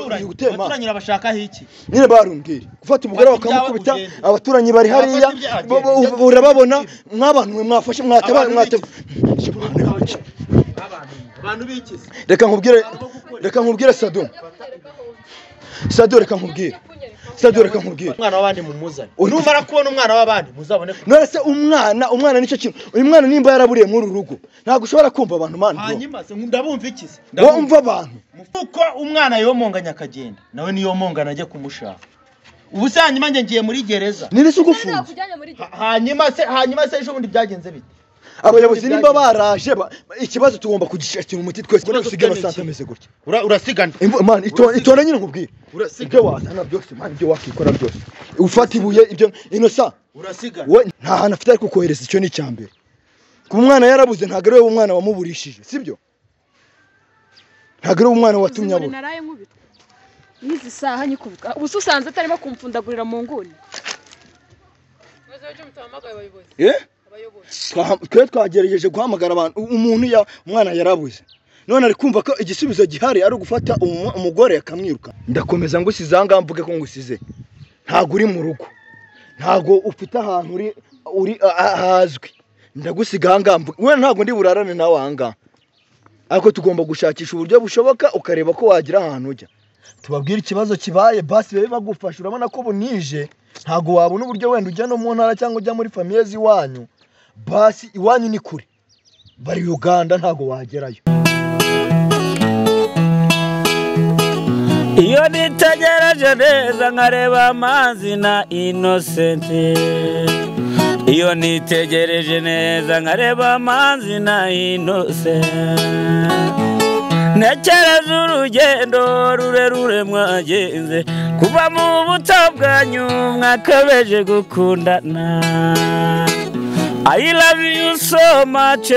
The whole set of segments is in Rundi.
Abaturanyi gutema. Abaturanyi urabashaka iki? Nyine barumbwira gufata umugore bakamukubita, abaturanyi bari hariya urababona mwabantu mwe mwafashe mwatabaye mwate. Abantu bikize. Reka nkubwire Sado. Sado reka nkubwire. Sado reka nkubwire. Umwana w'abandi mumuzane. Numara kubona umwana w'abandi muzabone. None se umwana nicyo kintu. Uyu mwana nimba yaraburiye muri uru rugo ntabwo ushobora kumva abantu man. Hanyuma se ndabumva ikize. Ndabumva abantu. Uko umwana yomonganya akagenda nawe niyo mongana ajye kumushaka. Ubu se hanyuma nge ngiye muri gereza. Nire se ugufunze. Hanyuma se ejo bundi byagenze bite? Abayobozi nimba baraje ikibazo tugomba kugishakira umuti twese kuko usigaye sante ameze gutya. Urasigana. Man itonda nyine nkubwire. Ibyo wazana byose man ibyo wakikora byose. Ufata ibuye ibyo Innocent. Urasigana. We nta hantu afite ariko kohereza icyo ni icyambere. Kuba umwana yarabuze ntago ari we umwana wamuburishije, sibyo? Ntago ari umwana watumye abura. Naraye nkubitwa. Nizi saha nyikubitwa. Ubu usanze atarimo kumfundagurira mu nguni. Twe twagerageje guhamagara abantu umuntu ya umwana yarabuze none ari kumva ko igisubizo gihari ari ugufata umugore akamwiruka. Ndakomeza ngusize aha mvuge ko ngusize ntago uri mu rugo ntago ufite ahantu uri ahazwi ndagusiga aha mvuge we ntago ndi burarane nawe aha ngaha ariko tugomba gushakisha uburyo bushoboka ukareba ko wagira ahantu ujya tubabwire ikibazo kibaye basi babe bagufasha. Urabona ko bunije ntago wabona uburyo wenda ujya no mu ntara cyangwa ujya muri famiye z'iwanyu. Basi iwanyu ni kure bari Uganda ntago wagerayo. Iyo nitegereje neza nkareba amazi na Innocent. Iyo nitegereje neza nkareba amazi na Innocent. Ntekereza urugendo rurerure mwagenze kuva mu buto bwanyu mwakabeje gukundana. I love you so much,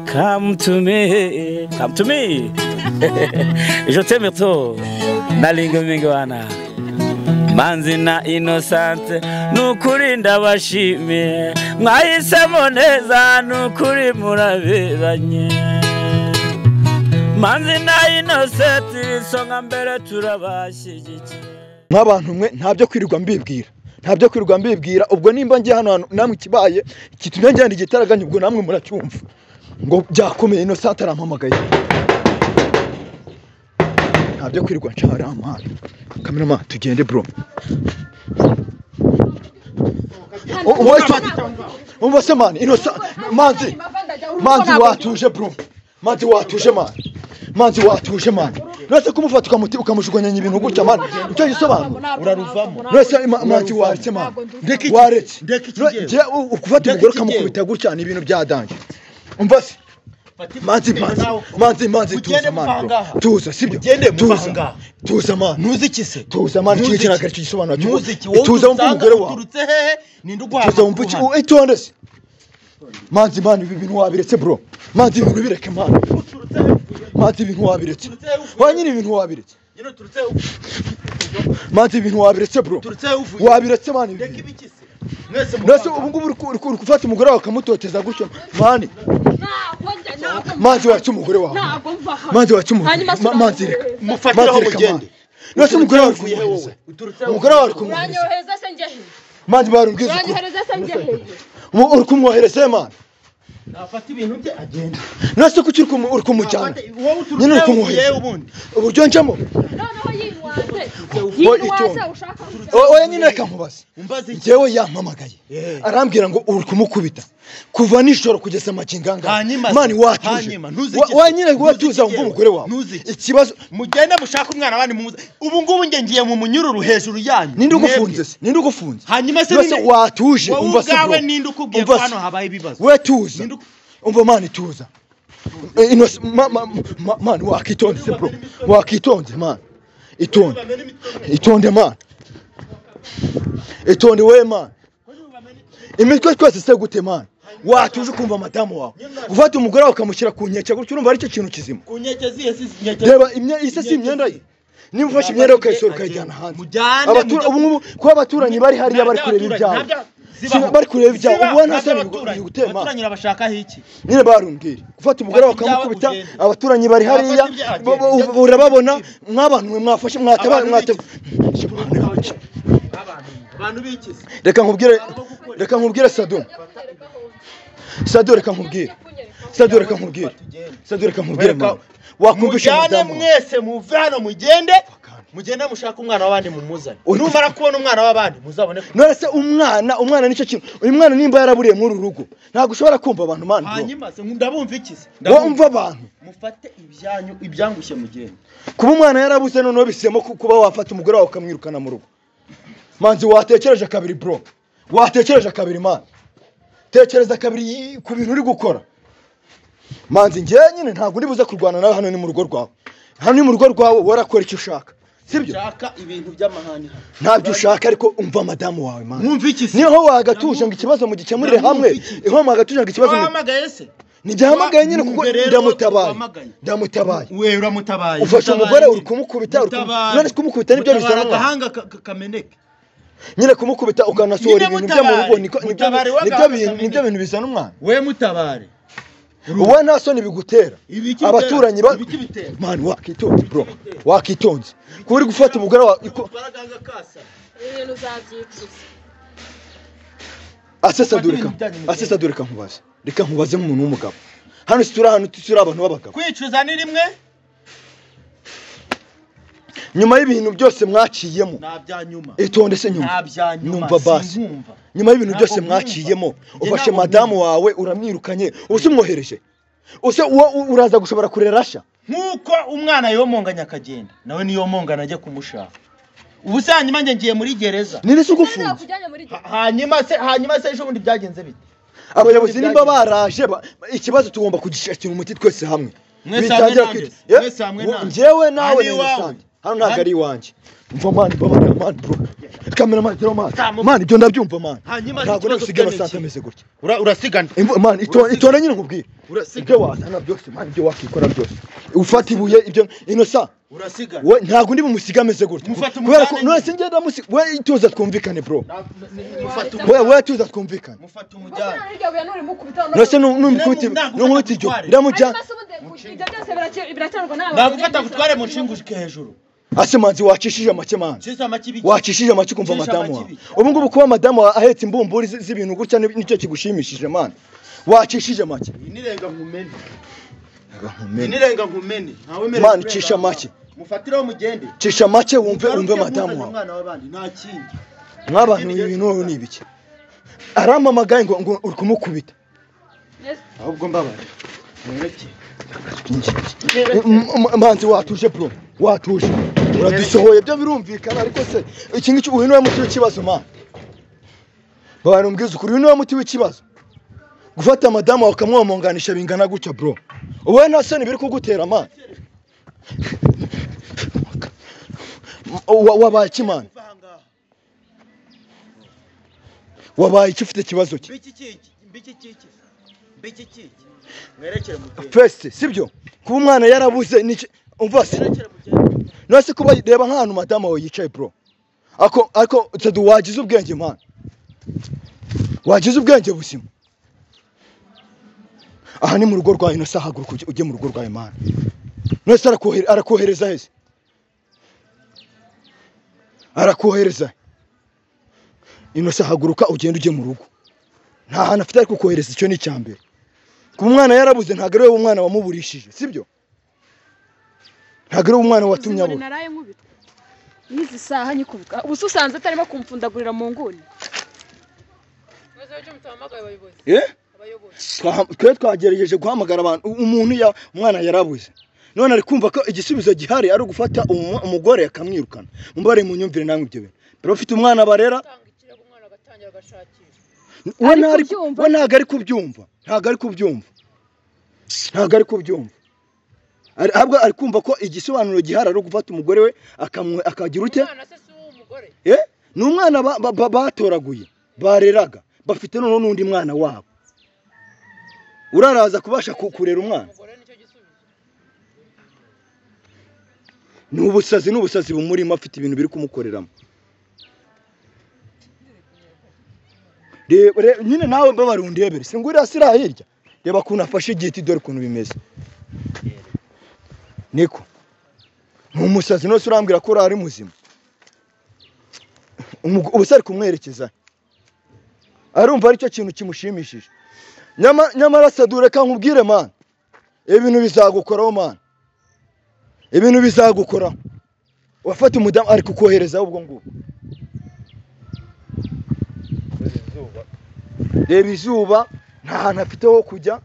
come to me, come to me. Je t'aime trop, nalingo mingwana. Manzi na Innocent, nukuri ndabashimiye, mwahisemo neza nukuri muraberanye. Manzi na Innocent, isonga mbere turabashyigikiye. Nk'abantu mwe ntabyo kwirirwa mbibwira. Ntabyo kwirirwa mbibwira ubwo nimba ngiye hano namwe kibaye kitumye ngenda igitaraganya ubwo namwe muracyumva ngo byakomeye Innocent arampamagaye. Ntabyo kwirirwa ncara amana. Cameraman tugende bro. Umva se man Innocent Manzi watuje bro. Manzi watuje man. Manzi watuje man. Nase kumufata ukamuti ukamujugunya ibintu gutya man. Icyo gisobanura uraruvamo. Nase Manzi waretse man. Waretse. Je ukufata umugore ukamukubita gutya ni ibintu byadanje. Umva se Manzi tuza man. Tuza sibyo? Tuza. Tuza man. Ntuzi iki se? Tuza man kintu cyo gisobanura. Ntuzi iki? Tuza wumva umugore wawe. Uturutse hehe? Ninde uguha? Tuza wumva iki? Itonde se. Manzi man ibi bintu wabiretse bro. Manzi ibintu bireke man. Manzi ibintu wabiretse. Wa nyine ibintu wabiretse. Manzi ibintu wabiretse bro. Wabiretse man. Nase ubu ngubu uri gufata umugore wawe ukamutoteza gutyo man. Manzi wacu umugore wawe. Manzi wacu umugore. Manzi reka. Mufatiraho mugende. Nase umugore wawe uri. Umugore wawe uri kumwohereza. Manzi barumbwiza ukuri. Uri kumwohereza man. Nafata ibintu bye agenda. Nase kuki uri kumujyana? Nyine uri kumwohereza ubundi. Uburyo njamo. Noneho yinwaze. Yinwaze ushaka. Oya nyine reka nkubaze. Njyewe yampamagaye. Arambwira ngo uri kumukubita. Kuva nijoro kugeza makinganga. Man watuje. Wa nyine watuza umva umugore wawe. Ikibazo mugende mushaka umwana abandi muze. Ubu ngubu nge ngiye mu munyururu hejuru yanyu. Ninde ugufunze se? Ninde ugufunze? Hanyuma se ninde watuje umva se. Wowe ninde ukubwiye ko hano habaye ibibazo? We tuza. Umva man tuza. Man wakitonze bro. Wakitonze man. Itonde. Itonde man. Itonde we man. Imitwe twese se gute man. Watuje kumva madamu wawe. Ufata umugore wawe ukamushyira ku nkeke gutyo urumva ari cyo kintu kizima. Ku nkeke ziye si nkeke. Reba ise si imyenda ye. Nimba ufashe imyenda ukayisora ukayijyana hanze. Ubu ngubu kuba abaturanyi bari hariya bari kureba ibyawe. Bari kureba ibyawe ubu nta soni bigutema. Abaturanyi urabashakaho iki? Nyine barumbwira gufata umugore bakamukubita, abaturanyi bari hariya urababona, mw'abantu mwe mwafashe mwatabaye abantu bikize. Reka nkubwire Sado. Sado reka nkubwire. Sado reka nkubwire. Sado reka nkubwire mama. Wakumvisha madamu. Mwese muve hano mugende. Mugende mushaka umwana w'abandi mumuzane. Numara kubona umwana w'abandi muzabone. None se umwana nicyo kintu. Uyu mwana nimba yaraburiye muri uru rugo ntabwo ushobora kumva abantu man. Hanyuma se ndabumva iki se? Ndabumva abantu. Mufate ibyanyu ibyangushye mugende. Kuba umwana yarabuze noneho bisemo kuba wafata umugore wawe ukamwirukana mu rugo. Manzi watekereje kabiri bro. Watekereje kabiri man. Tekereza kabiri ku bintu uri gukora. Manzi njye nyine ntabwo uri buze kurwana nawe hano ni mu rugo rwawe. Hano ni mu rugo rwawe warakora icyo ushaka. Sibyo? Ushaka ibintu by'amahane. Ntabyo ushaka ariko umva madamu wawe man. Mwumva iki se? Niho wagatuje ngo ikibazo mugikemurire hamwe. Iho wagatuje ngo ikibazo wahamagaye se? Ntigihamagaye nyine kuko ndamutabaye. Ndamutabaye. We uramutabaye. Ufashe umugore uri kumukubita uri none kumukubita nibyo bizana agahanga kameneke. Nyine kumukubita ukanasohora ibintu byo mu rugo nibyo bintu bizana umwana. We mutabare. Uwe nta soni bigutera. Abaturanyi ba man wakitonze bro. Wakitonze. Kuba uri gufata umugore wa ibintu uzabyicuza. Asesa dore nkubaze. Reka nkubaze nk'umuntu w'umugabo. Hano situra hano turi abantu b'abagabo. Kwicuza ni rimwe. Nyuma y'ibintu byose mwaciyemo. Nta Itonde se nyuma. Nta Nyumva basi. Nyuma y'ibintu byose mwaciyemo ufashe madamu wawe uramwirukanye use umwohereje. Use uraza gushobora kurera Rasha. Nkuko umwana yomonganya akagenda nawe niyo mongana ajye kumushaka. Ubu se hanyuma nge ngiye muri gereza. Niri se ugufunze. Hanyuma se ejo bundi byagenze bite? Abayobozi nimba baraje ikibazo tugomba kugishakira umuti twese hamwe. Mwese hamwe nande. Njyewe nawe ni rusange. Hano ntabwo ari iwanjye. Umva man babarira man bro. Cameraman tero man. Man ibyo ndabyumva man. Ntabwo nari gusiga ameze gutya. Urasigana. Man itonde nyine nkubwire. Ibyo wazana byose man ibyo wakikora byose. Ufata ibuye ibyo Innocent. Urasigana. We ntabwo ndi bumusiga ameze gutya. Kubera ko none se ngenda musi we ituza twumvikane bro. We tuza twumvikane. Mufata umujyane. Nose numukubita numukubita ibyo. Ndamujyana. Ibyo byose biraterwa nawe. Nagufata gutware mu nshingushike hejuru. Ase manzi wacishije make man. Wacishije make kumva madamu wawe. Ubu ngubu kuba madamu wawe ahetse imbumburi z'ibintu gutya nicyo kigushimishije man. Wacishije make. Inirenga nkumene. Inirenga nkumene. Man cisha make. Mufatiraho mugende. Cisha make wumve madamu wawe. Umwana w'abandi nta kindi. Mwabantu ibintu ni ibiki? Aramamagaye ngo uri kumukubita. Ahubwo mbabare. Mwereke. Manzi watuje bro. Watuje. Uradusohoye byo birumvikana ariko se iki ngiki uyu niwe muti w'ikibazo man. Abantu mbwiza ukuri uyu niwe muti w'ikibazo. Gufata madamu wawe ukamwomonganisha bingana gutya bro. Wowe nta soni biri kugutera man. Wabaye iki man? Wabaye iki ufite ikibazo ki? Biki. Mwerekere mugende. First sibyo? Kuba umwana yarabuze ni umva se. Nose kuba reba nk'ahantu madamu wawe yicaye bro. Ako Sadu wagize ubwenge man. Wagize ubwenge buzima. Aha ni mu rugo rwawe Innocent haguruka ujye mu rugo rwawe man. Nose arakohereza hese. Arakohereza. Innocent haguruka ugende ujye mu rugo. Nta hantu afite ariko kohereza icyo ni icyambere. Kuba umwana yarabuze ntabwo ari we umwana wamuburishije, sibyo? Ntabwo ari umwana watumye abura. Naraye nkubitwa. N'izi saha nyikubitwa. Ubu usanze atarimo kumfundagurira mu nguni. Twe twagerageje guhamagara abantu umuntu ya umwana yarabuze. None ari kumva ko igisubizo gihari ari ugufata umugore akamwirukana. Mumbare mu nyumvire namwe ibyo bintu. Pero ufite umwana barera we ntabwo ari kubyumva. Ntabwo ari kubyumva. Ntabwo ari kubyumva. Ahubwo ari kumva ko igisobanuro gihari ari ugufata umugore we akagira ute? Ni umwana batoraguye bareraga bafite noneho n'undi mwana wabo. Uraraza kubasha kurera umwana. Ni ubusazi bumurimo afite ibintu biri kumukoreramo. Reba nyine nawe mbabara undebere. Singurira sira hirya. Reba kuntu afashe igiti dore kuntu bimeze. Niko. N'umusazi nose urambwira ko ari muzima. Ubu se ari kumwerekeza. Arumva ari cyo kintu kimushimishije. Nyamara Sadure reka nkubwire man. Ibintu bizagukoraho man. Ibintu bizagukoraho. Wafata umudamu ari kukohereza ubwo ngubwo. Reba izuba nta hantu afite ho kujya.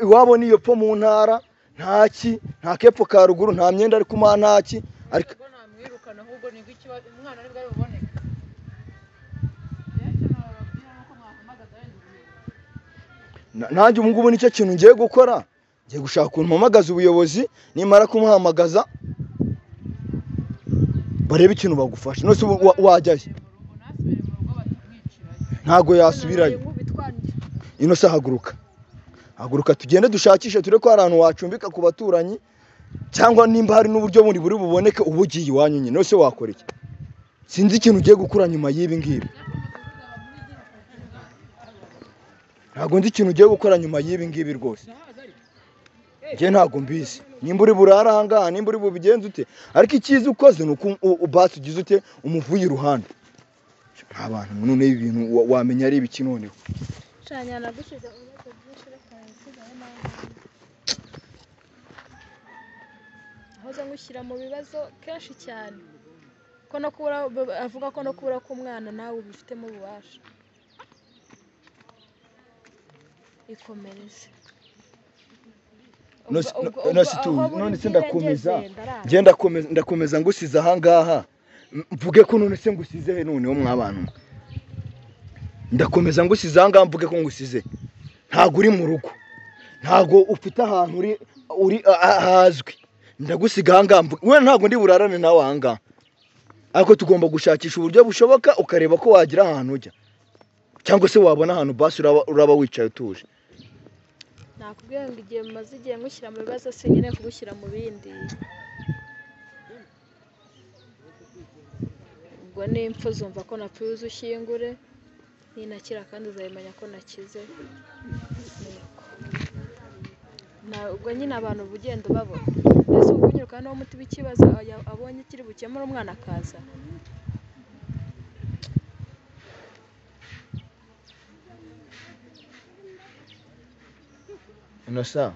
Iwabo niyo pfo mu ntara ntaki nta kepfo ka ruguru nta myenda ari kumuha ntaki ariko Ubwo namwirukana ahubwo nibwo ikibazo umwana nibwo ari buboneke. Rero icyo nababwira ni uko mwahamagaza wenda ubuyobozi. Nanjye ubu ngubu nicyo kintu ngiye gukora, ngiye gushaka ukuntu mpamagaza ubuyobozi, nimara kumuhamagaza barebe ikintu bagufasha. None se ubu wajyayo? Mu rugo nasubire mu rugo batamwicirayo. Ntago yasubirayo. Ino se haguruka. Haguruka tugende dushakishe ture ko hari ahantu wacumbika ku baturanyi cyangwa nimba hari n'uburyo bundi buri buboneke uba ugiye iwanyu nyine. None se wakora iki? Sinzi ikintu ugiye gukura nyuma y'ibi ngibi. Ntabwo nzi ikintu ugiye gukora nyuma y'ibi ngibi rwose. Njye ntabwo mbizi. Nimba uri burara aha ngaha, nimba uri bubigenze ute. Ariko icyiza ukoze ni uko basi ugize ute umuvuye iruhande. Nta bantu none ibi bintu wamenya ari ibiki noneho. Shanya nagushyize mu bibazo byinshi reka nsigaye nawe. Ahoza ngushyira mu bibazo kenshi cyane. Ko no kubura avuga ko no kubura k'umwana nawe ubifitemo ububasha. Ikomereze. None se ndakomeza. Njye ndakomeza ngusize aha ngaha. Mvuge ko none se ngusize he noneho mwabantu. Ndakomeza ngusize aha ngaha mvuge ko ngusize. Ntago uri mu rugo. Ntago ufite ahantu uri ahazwi. Ndagusiga aha ngaha mvuge. We ntago ndi burarane nawe aha ngaha. Ariko tugomba gushakisha uburyo bushoboka ukareba ko wagira ahantu ujya. Cyangwa se wabona ahantu basi uraba wicaye utuje. Nakubwiye ngo igihe maze igihe ngushyira mu bibazo sinkeneye kugushyira mu bindi. Ubwo n'impfu zumva ko napfuye uze ushyingure, ninakira kandi uzabimenya ko nakize. Nuko. Ubwo nyine abantu uba ugenda ubabona. Mbese ubu kunyuruka niwo muti w'ikibazo abonye kiri bukemure umwana akaza. Innocent,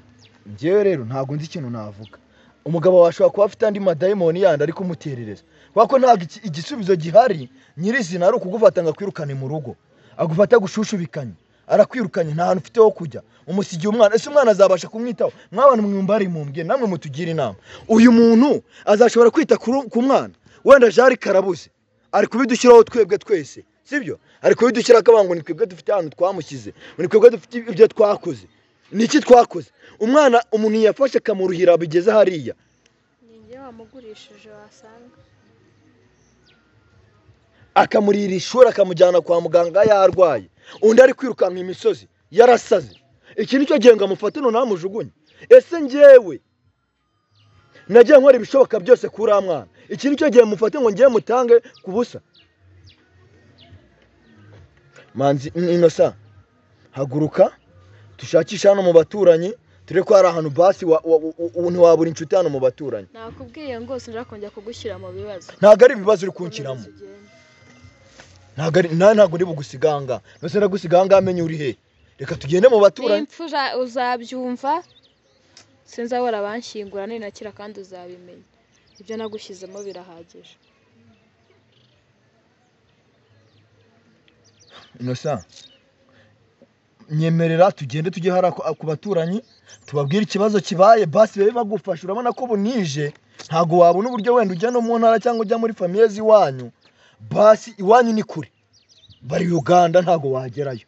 njyewe rero ntabwo nzi ikintu navuga. Umugabo wawe ashobora kuba afite andi madayimoni yandi ari kumuterereza. Kubera ko ntabwo igisubizo gihari nyirizina ari ukugufata ngo akwirukane mu rugo. Agufata agushushubikanye. Arakwirukanye nta hantu ufite ho kujya. Umusigiye umwana, ese umwana azabasha kumwitaho? Mw'abantu mwumbari mumbwire namwe mutugire inama. Uyu muntu azashobora kwita ku mwana? Wenda Jari karabuze. Ari kubidushyiraho twebwe twese. Sibyo? Ari kubidushyiraho akavuga ngo ni twebwe dufite ahantu twamushyize. Ni twebwe dufite ibyo twakoze. Niki twakoze? Umwana umuntu yafashe kamuruhira bigeze hariya. Ninjye wamugurishije wasanga. Akamurira ishuri akamujyana kwa muganga yarwaye. Undi ari kwirukanka imisozi yarasaze. Iki nicyo gihe ngo amufate none amujugunye. Ese njyewe nagiye nkora ibishoboka byose kuri uriya mwana. Iki nicyo gihe mufate ngo ngiye mutange ku busa. Manzi Innocent, haguruka dushakishe hano mu baturanyi ture ko hari ahantu basi ntiwabura inshuti hano mu baturanyi. Nakubwiye ngo sinshaka kongera kugushyira mu bibazo. Ntabwo ari ibibazo uri kunshyiramo. Komeza ugende. Ntabwo ari ntabwo ndi bugusiganga. Nose ndagusiganga amenye uri he. Reka tugende mu baturanyi. Impfu uzabyumva sinzabora banshyingura ninakira kandi uzabimenya. Ibyo nagushyizemo birahagije. Innocent, nyemerera tugende tujye hariya ku baturanyi tubabwire ikibazo kibaye basi babe bagufasha. Urabona ko bunije ntabwo wabona uburyo wenda ujya no mu ntara cyangwa ujya muri famiye z'iwanyu. Basi iwanyu ni kure, bari Uganda ntabwo wagerayo.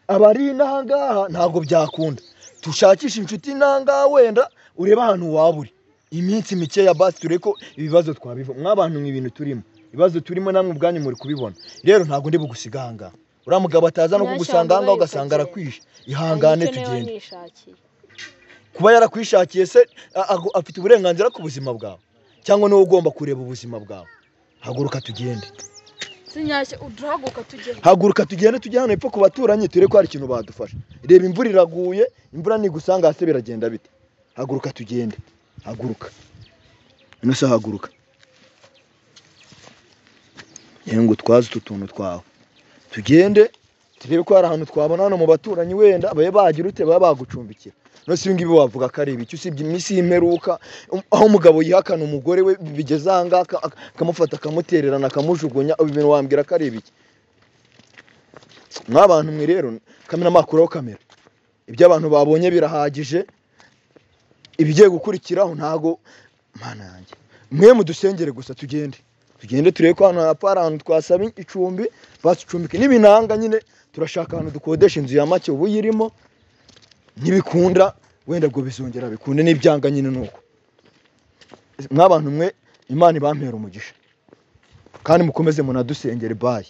Abari inaha ngaha ntabwo byakunda. Tushakishe inshuti inaha ngaha wenda urebe ahantu waba uri iminsi mikeya basi turebe ko ibibazo twabiva. Mw'abantu mwe ibintu turimo, ibibazo turimo namwe ubwanyu muri kubibona. Rero ntabwo ndi bugusiga aha ngaha. Uriya mugabo ataza no kugusanga aha ngaha ugasanga arakwishe. Ihangane tugende. Kuba yarakwishakiye se afite uburenganzira ku buzima bwawe cyangwa niwe ugomba kureba ubuzima bwawe. Haguruka tugende. Sinyashye uduhaguka tujye. Haguruka tugende tujye hano hepfo ku baturanyi turebe ko hari ikintu badufasha. Reba imvura iraguye, imvura nigusanga hasi biragenda bite? Haguruka tugende. Haguruka. Ino se haguruka. Yewe ngo utwaze utu tuntu twawe. Tugende turebe ko hari ahantu twabona hano mu baturanyi wenda babe bagira ute baba bagucumbikira. None se ibi ngibi wavuga ko ari ibiki usibye iminsi y'imperuka aho umugabo yihakana umugore we bigeze aha ngaha akamufata akamutererana akamujugunya, ibi bintu wambwira ko ari ibiki? Mwabantu mwe rero kamera makuraho kamera. Ibyo abantu babonye birahagije, ibigiye gukurikiraho ntago mana yanjye. Mwe mudusengere gusa tugende. Tugende turebe ko hano hapfa hari ahantu twasaba icumbi, basucumbike n'ibinanga nyine turashaka ahantu dukodesha inzu ya make ubu yirimo, nibikunda wenda ubwo bizongera bikunde n'ibyanga nyine nuko. Mwabantu mwe Imana ibampera umugisha. Kandi mukomeze munadusengere, bye.